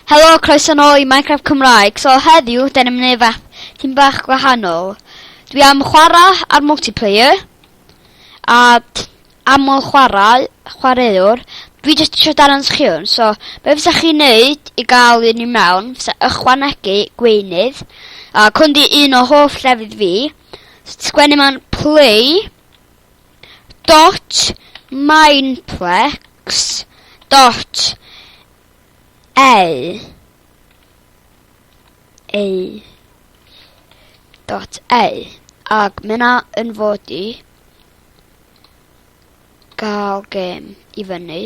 Helo, croeso nôl i Minecraft Cymraeg. So heddiw, dyn ni'n mynd fath tîm bach gwahanol. Dwi am chwarae ar multiplayer a aml chwarae, chwaraewr. Dwi jyst eisiau dangos chi hwn. So, be fysa chi'n neud i gael un i mewn, fysa ychwanegu gweinydd. A hwn di un o hoff llefydd fi. So, sgwennu ma'n play dot mineplex dot a a dot a ac mae yna yn fod i gael gêm i fyny.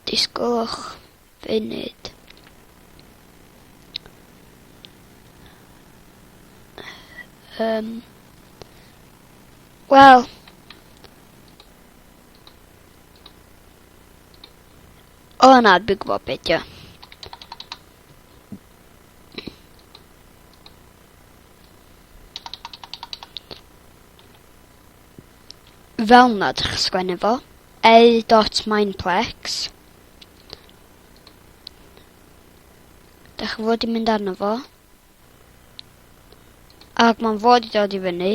Disgwylwch funud. Wel, o na, dwi'n gwybod beth dio. Fel na, dych sgwennu fo. A dot mineplex. Dych chi fod i mynd arno fo. Ac mae'n fod i dod i fyny.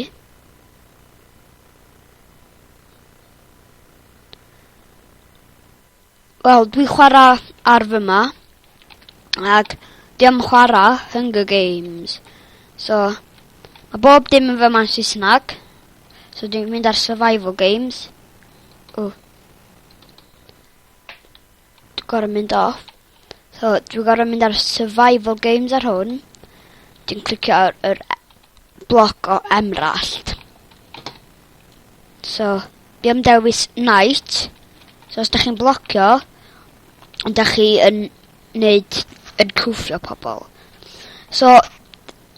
Wel, dwi'n chwarae ar fy ma. Ac dwi am chwarae Hunger Games. So, mae bob dim yn fy ma'n Saesneg. So dwi'n mynd ar Survival Games. O. Dwi'n gorau mynd off. So, dwi'n gorau mynd ar Survival Games ar hwn. Dwi'n clicio ar yr bloc o emerald. So, dwi am dewis night. So, os da chi'n blocio, ond da chi yn neud, yn cwffio pobl. So,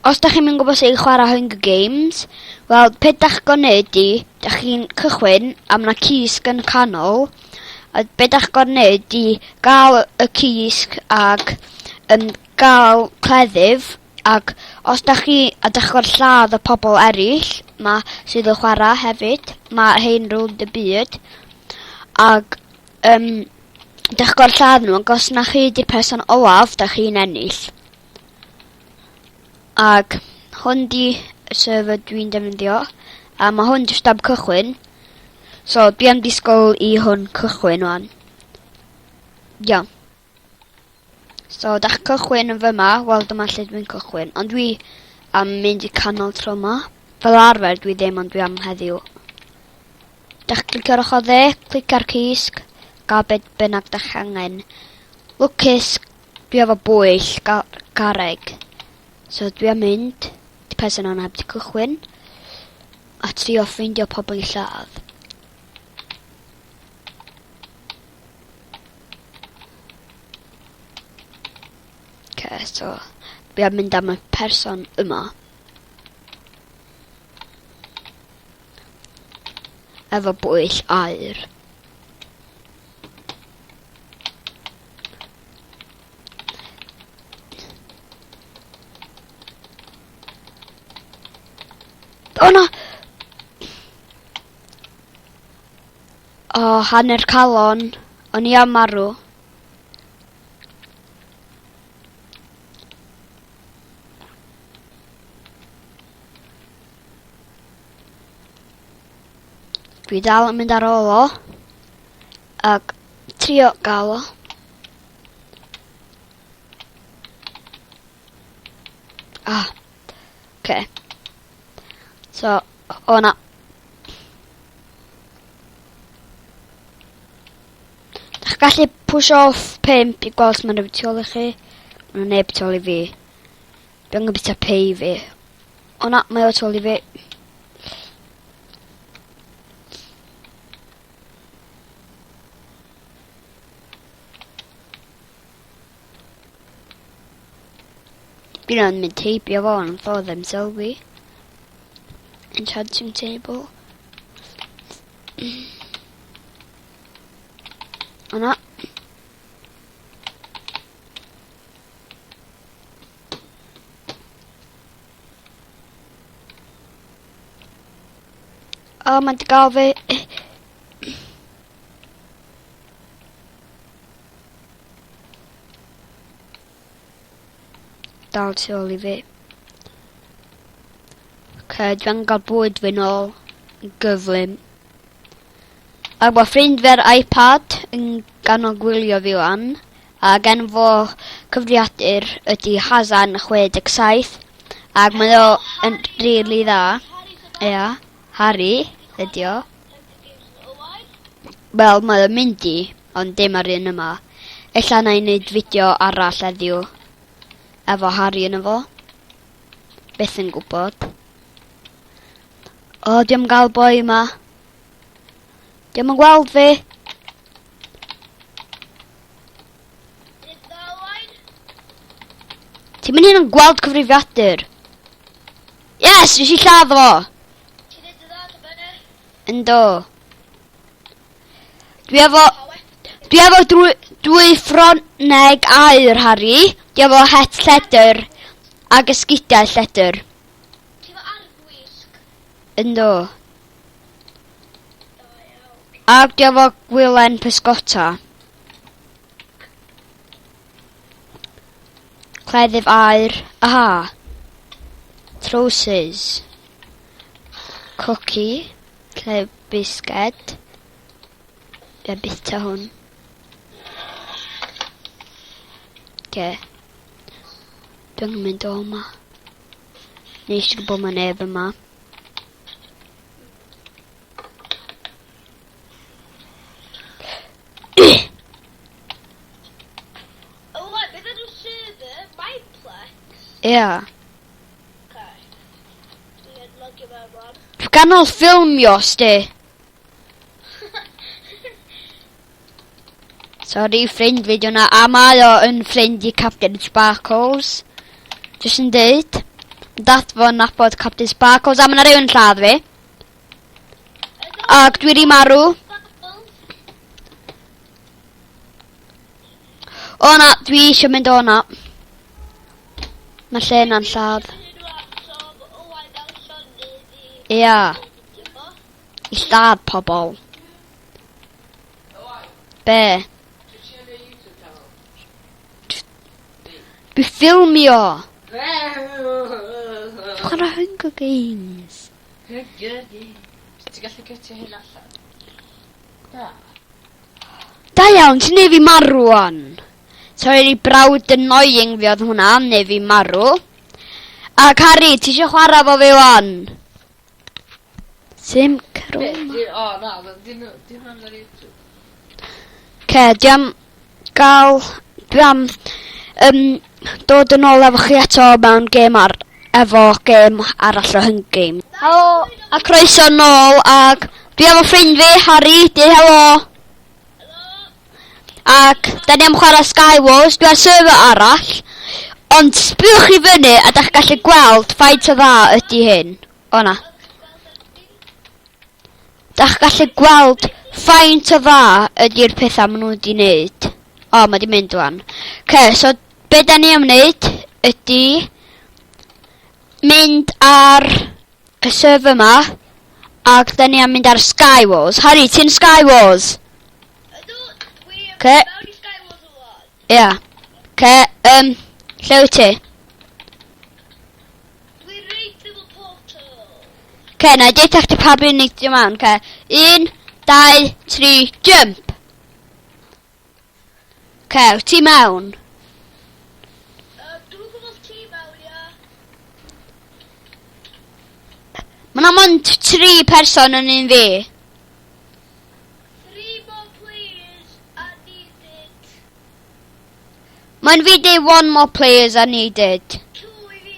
Os dach chi'm yn gwybod sut i chwarae Hunger Games, wel, pe dach chi'n gwneud di, dach chi'n cychwyn, a ma' 'na cysg yn y canol, a be dach chi'n gorfod neud di gael y cysg ag yn gael cleddyf, ag os dach chi, a dach chi'n gorfod lladd y pobl eraill 'ma sydd yn chwarae hefyd, ma' rhein rownd y byd, ag yym dach chi'n gorfod lladd nhw, ac os na chi 'di'r person olaf, dach chi'n ennill. Ac hwn di y server dwi'n defnyddio. A mae hwn jyst am cychwyn. So dwi am disgwyl i hwn cychwyn wan. Iawn. So dach cychwyn yn fyma, wel dyma lle dwi'n cychwyn. Ond dwi am mynd i canol tro yma. Fel arfer dwi ddim, ond dwi am heddiw. Dach clicio'r ochr dde, clicio'r cysg, gael beth bynnag dach angen. Lwcus, Dwi efo bwyll ga garreg. So dwi am mynd, di person o'n heb di cychwyn, a trio ffeindio pobl i lladd. Okay, so dwi am mynd am y person yma. Efo bwyll aur. O na! O, hanner calon. O'n i am marw. Dwi dal yn mynd ar ôl o. Ac trio gael o. Ah. Okay. So, o na. Dach gallu push off 5 i gweld os mae neb tu ôl i chi. Mae neb tu ôl i fi. Dwi'n angen bita pei fi. O na, mae o tu ôl i fi. Dwi'n yn mynd heibio fo ond fo ddim sylwi. Enchanting table. O na. O, mae'n di gael fi. Dal tu ôl i fi. Oce, dwi angen gael bwyd fi nôl. Yn gyflym. Ac mae ffrind fi ar iPad yn ganol gwylio fi wan. Ac enw fo cyfrifiadur ydy Hazan 67. Ac mae o yn rili dda. Ia, Harry ydy o. Wel, mae o'n mynd i, ond dim ar un yma. Ella na i wneud fideo arall heddiw efo Harry yn fo. Byth yn gwybod. O, diolch yn gael boi yma. Diolch yn gweld fi. Ti'n mynd hyn yn gweld cyfrifiadur. Yes, nes i lladd fo. Ynddo. Dwi efo... Dwi efo drwy, dwy ffronneg aur, Harry. Dwi efo het lledr ac esgidiau lledr. Ti efo arfwisg? Ynddo. Ac dwi efo gwylen pysgota. Cleddyf aur. Aha. Trowsus. Cookie. Lle bisged. Be bita hwn. Oce. Dwi'n mynd o yma. Neis i bod ma neb yma. Owen, beth ydw server? Mineplex? Ia. Yeah. Okay. Dwi'n logio mewn rwan. Dwi'n ganol ffilmio, sti. Sorry, ffrind fi 'di hwnna. A mae o yn ffrind i Captain Sparkles. Jyst yn deud. Dad fo'n nabod Captain Sparkles. A mae 'na rhywun yn lladd fi. Ac dwi 'di marw. O na, dwi eisiau mynd o na. Mae lle yna'n lladd. Ia. I lladd pobl. Be? Dwi ffilmio! Chwarae Hunger Games. Hunger Games. Ti'n gallu cytio hyn allan? Da. Da iawn, ti'n neud fi marw wan. Sorry, brawd annoying fi oedd hwnna, neu fi marw. Ac Harry, ti eisiau chwarae fo fi wan? Sim Chroma. O, na, di hwnna'n ar YouTube. Ce, dwi am gael... Dwi am um, dod yn ôl efo chi eto mewn gêm ar... efo gêm arall o Hunger Games. Helo, a croeso nôl, ac dwi efo ffrind fi, Harry, di helo. Ac da ni am chwarae Skywars, dwi ar server arall, ond sbiwch i fyny a da chi'n gallu gweld faint o dda ydy hyn. O na. Dach gallu gweld faint o dda ydy'r pethau maen nhw wedi wneud. O, mae di mynd wan. Ce, so be da ni am wneud ydy mynd ar y server yma ac da ni am mynd ar Skywars. Harry, ti'n Skywars? Ydw, dwi yn Ce. mewn i Skywars rwan. Ia. Yeah. Ce, um, lle wyt ti? Dwi reit efo portal. Ce, na i deutha chdi pa bryd neidio mewn, ce. Un, dau, tri, jump! Ce, wyt ti mewn? Dwi'n gwybod ti mewn, ia. Mae 'na mond tri person yn un fi. Three more players are needed. Mae'n fi deu one more players are needed. Two i fi.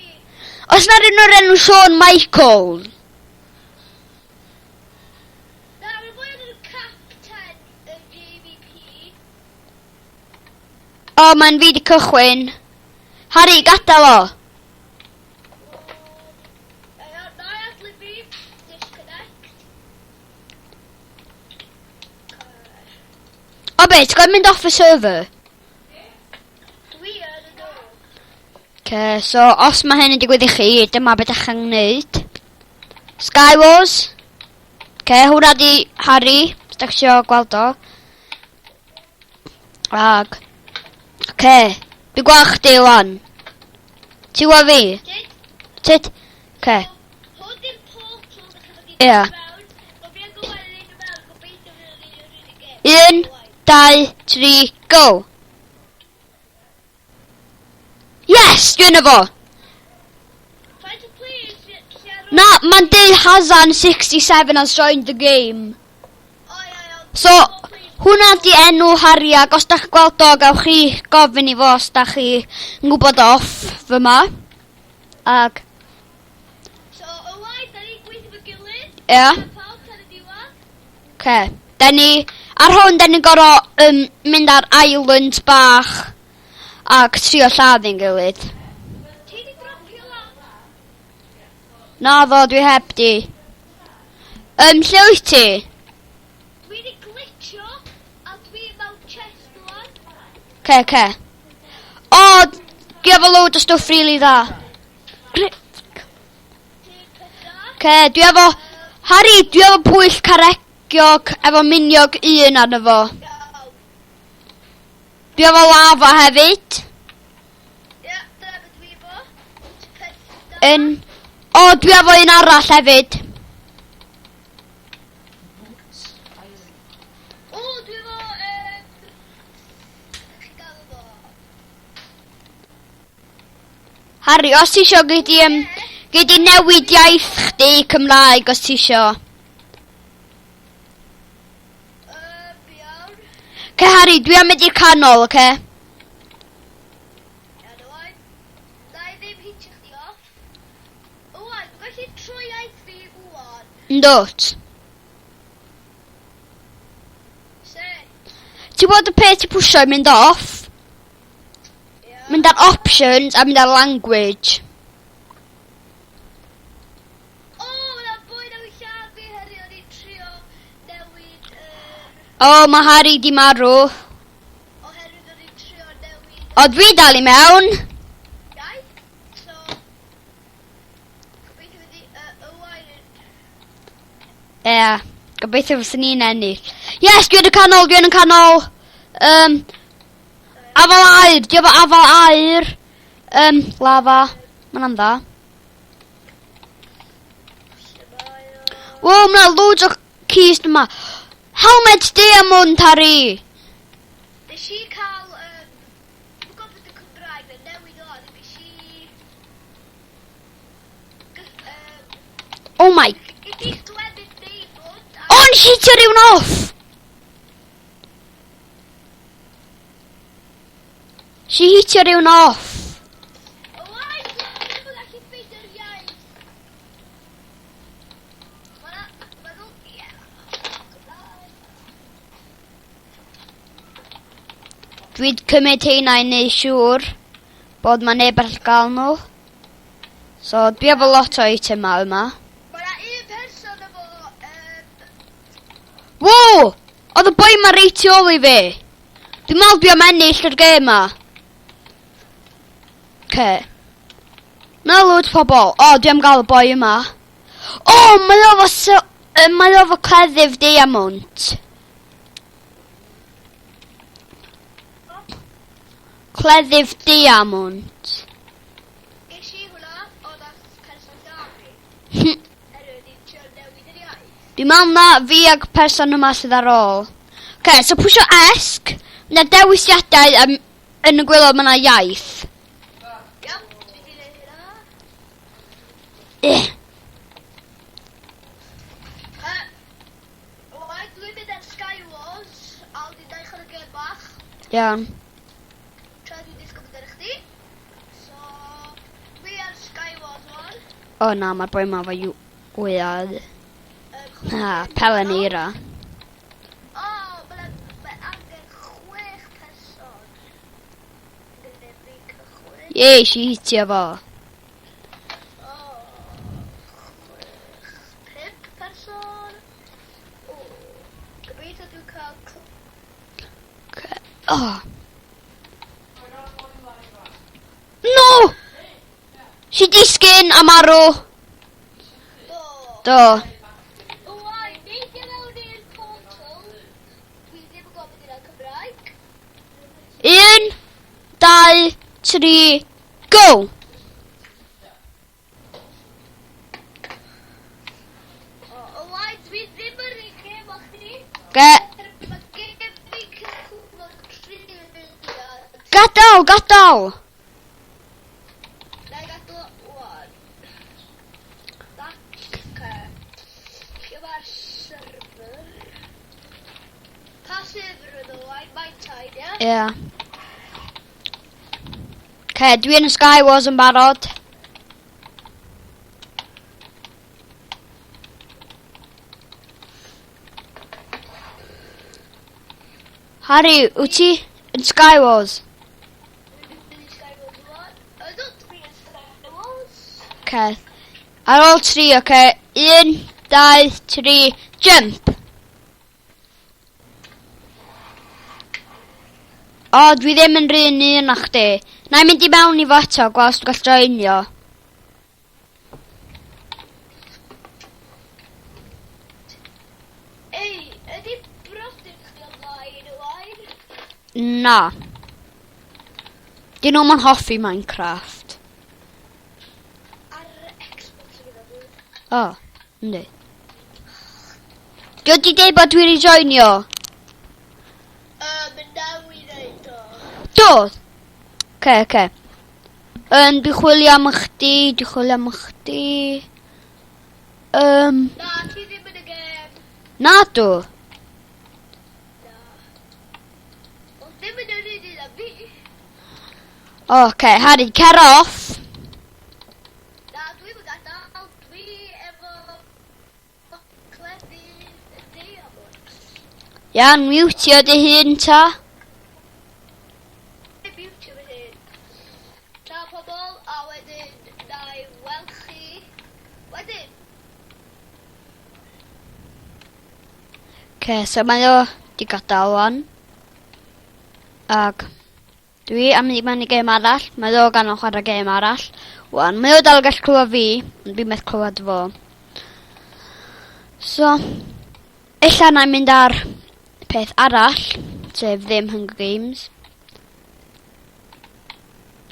Os na rhywun o'r enw Shawn Michael. Na, mae'n boi yn captain y JVP. O, mae'n fi di cychwyn. Harry, gadael o. Na i adlu fi. Disconnect. O be, ti'n gwybod mynd off y server? Dwi yn y dŵr. Ce, so os mae hyn yn digwydd i chi, dyma beth ydych chi'n gwneud. Skywars. Ce, hwnna di Harry, os da chi isio gweld o. Ag, ce, dwi'n gweld chdi wan. Ti wa fi? Tyd? Ce. Ia. Un, dau, tri, go! Yes! Dwi yna fo! Na, mae'n deud Hazan 67 has joined the game. So, hwnna di enw Harry ac os da chi'n gweld o, gawch chi gofyn i fo os da chi yn gwybod off fyma. Ag... So, Owain, da ni'n gweithio fo gilydd. Ia. Pawb tan y diwedd. Ce. Da ni... Ar hwn, da ni'n gorfod mynd ar island bach ac trio lladd ein gilydd. Ti di dropio lawr? Na ddo, dwi heb di. Lle wyt ti? Dwi di glitcho a dwi mewn chest rwan. Ce, ce. O, dwi efo load o stwff rili dda. Ti'n peth da? Ce, dwi efo... Harry, dwi efo pwyll caregiog efo miniog un arno fo. Iawn. Dwi efo lava hefyd. Ie, dyna beth dwi efo. Ti'n peth da? Un... O, dwi efo un arall hefyd. O, dwi efo... Chi gael efo? Harry, os ti isio, gei di, gei di newid iaith chdi i Cymraeg os ti isio. Iawn. Ce Harry, dwi am mynd i'r canol, oce? Iawn, Owain. Na i ddim hitio chdi off. Owain, dwi'n gallu troi iaith fi ŵan. Yndwt. Se. Ti'n gwybod y peth ti'n pwsio i mynd off? Ia. Mynd ar options a mynd ar language. O, mae'na boi newydd lladd fi Harry, o'n i'n trio newid yr... O, mae Harry di marw. Oherwydd o'n i'n trio newid O, dwi dal i mewn. iaith. So, gobeithio fydd i Owain yn... Ie, gobeithio fyswn ni'n ennill. Yes, dwi yn y canol, dwi yn y canol. Afal aur, dwi efo afal aur. Lava, ma' hwnna'n dda. Wow, ma' 'na loads o keys yma. Helmet diamond, Harry! Nes i cael, dwi'n gwybod beth y Cymraeg, fe newid o, nes i... Oh my... Ges i gleddyf diamond... O, nes i hitio rhywun off! Nes i hitio rhywun off. Owain, dwi'n ddim yn gallu ffeindio'r iaith. Ma' nhw... Ie. Cymraeg. Dwi'n cymryd heina i neud siŵr bod ma' neb all gael nhw. So, dwi efo lot o eitemau yma. Mae 'na un person efo... Wow! Oedd y boi ma reit tu ôl i fi. Dwi'n meddwl dwi am ennill yr gêm ma. Ce. Mae 'na loads pobol. O, dwi am gael y boi yma. O, mae o efo mae o efo cleddyf diamond. Cleddyf diamond. Ges i hwnna, oedd ar person da fi. Erioed i'n trio newid yr iaith. Dwi'n meddwl na fi ag person yma sydd ar ôl. Oce, so pwysio esc, na dewisiadau am, yn y gwaelod mae yna iaith. Iawn, dwi di neud hynna. Eh. Owain, dwi'n mynd ar Skywars, a dwi'n dechrau y gêm bach. Iawn. Tra dwi'n disgwyl mynd ar chdi. So, dwi ar Skywars wan. O na, mae'r boi yma efo wyad. Ha, pelen eira. O, mae angen 6 person. Gyda fi cychwyn. Ie, si hitio fo. O, 6, 5 person. O, gobeithio dwi'n cael... Oh. No! Si disgyn a marw. Do. Do. Owain, neidio mewn i'r portal. Dwi ddim yn gwybod beth yw'n Cymraeg. 1, 2, 3, go! Ge... Gadael, gadael! Na i gadw wan. Oce. Lle mae'r server? Pa server oedd o? Minetide, ie? Ie. Ce, dwi yn y Skywars yn barod. Harry, wyt ti yn Skywars? Okay. Ar ôl tri, oce. Okay. Un, dau, tri, jump! O, dwi ddim yn rhan un â chdi. Na i mynd i mewn i fo eto, gweld os dwi'n gallu joinio. Ei, ydy brodyr chdi online owain? Na. Dyn nhw'm yn hoffi Minecraft. Ar Xbox yn gyda O, yndi. Dwi wedi deud bod dwi wedi joinio. Yy, mae'n naw i ddeud o. Do! Oce, oce. Yn, dwi'n chwilio am chdi, dwi'n chwilio am chdi. Um, Na, ti ddim yn y gêm. na dw. Na. Ond ddim yn yr un un â fi. Oce, okay, Harry, cer off. Na, dwi'm yn gadael. Dwi efo clefyd y diamond. Iawn, mutio dy hun ta. Mutio fy hun. Ta pobol, a wedyn na i weld chi wedyn. Oce, so mae o di gadael wan. Ac dwi am mynd i mewn i gêm arall. Mae o gan o chwarae gêm arall. Wan, mae o dal gallu clywed fi, ond dwi'n methu clywed fo. So, ella na i mynd ar peth arall, sef ddim Hunger Games.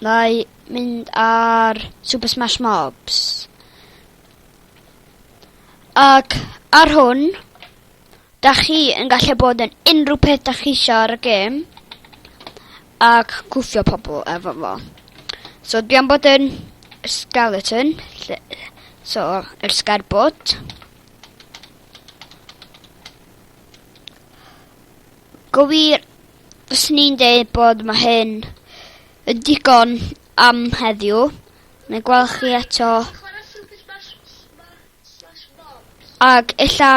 Na i mynd ar Super Smash Mobs. Ac ar hwn, da chi yn gallu bod yn unrhyw peth da chi isio ar y gêm ac cwffio pobl efo fo. So dwi am bod yn skeleton, lle, so yr sgerbwd. Gywir, fyswn i'n deud bod mae hyn yn digon am heddiw. Neu gweld chi eto. Ac ella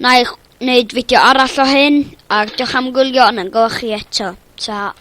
na i wneud fideo arall o hyn. Ac diolch am gwylio, yn gweld chi eto. Ta.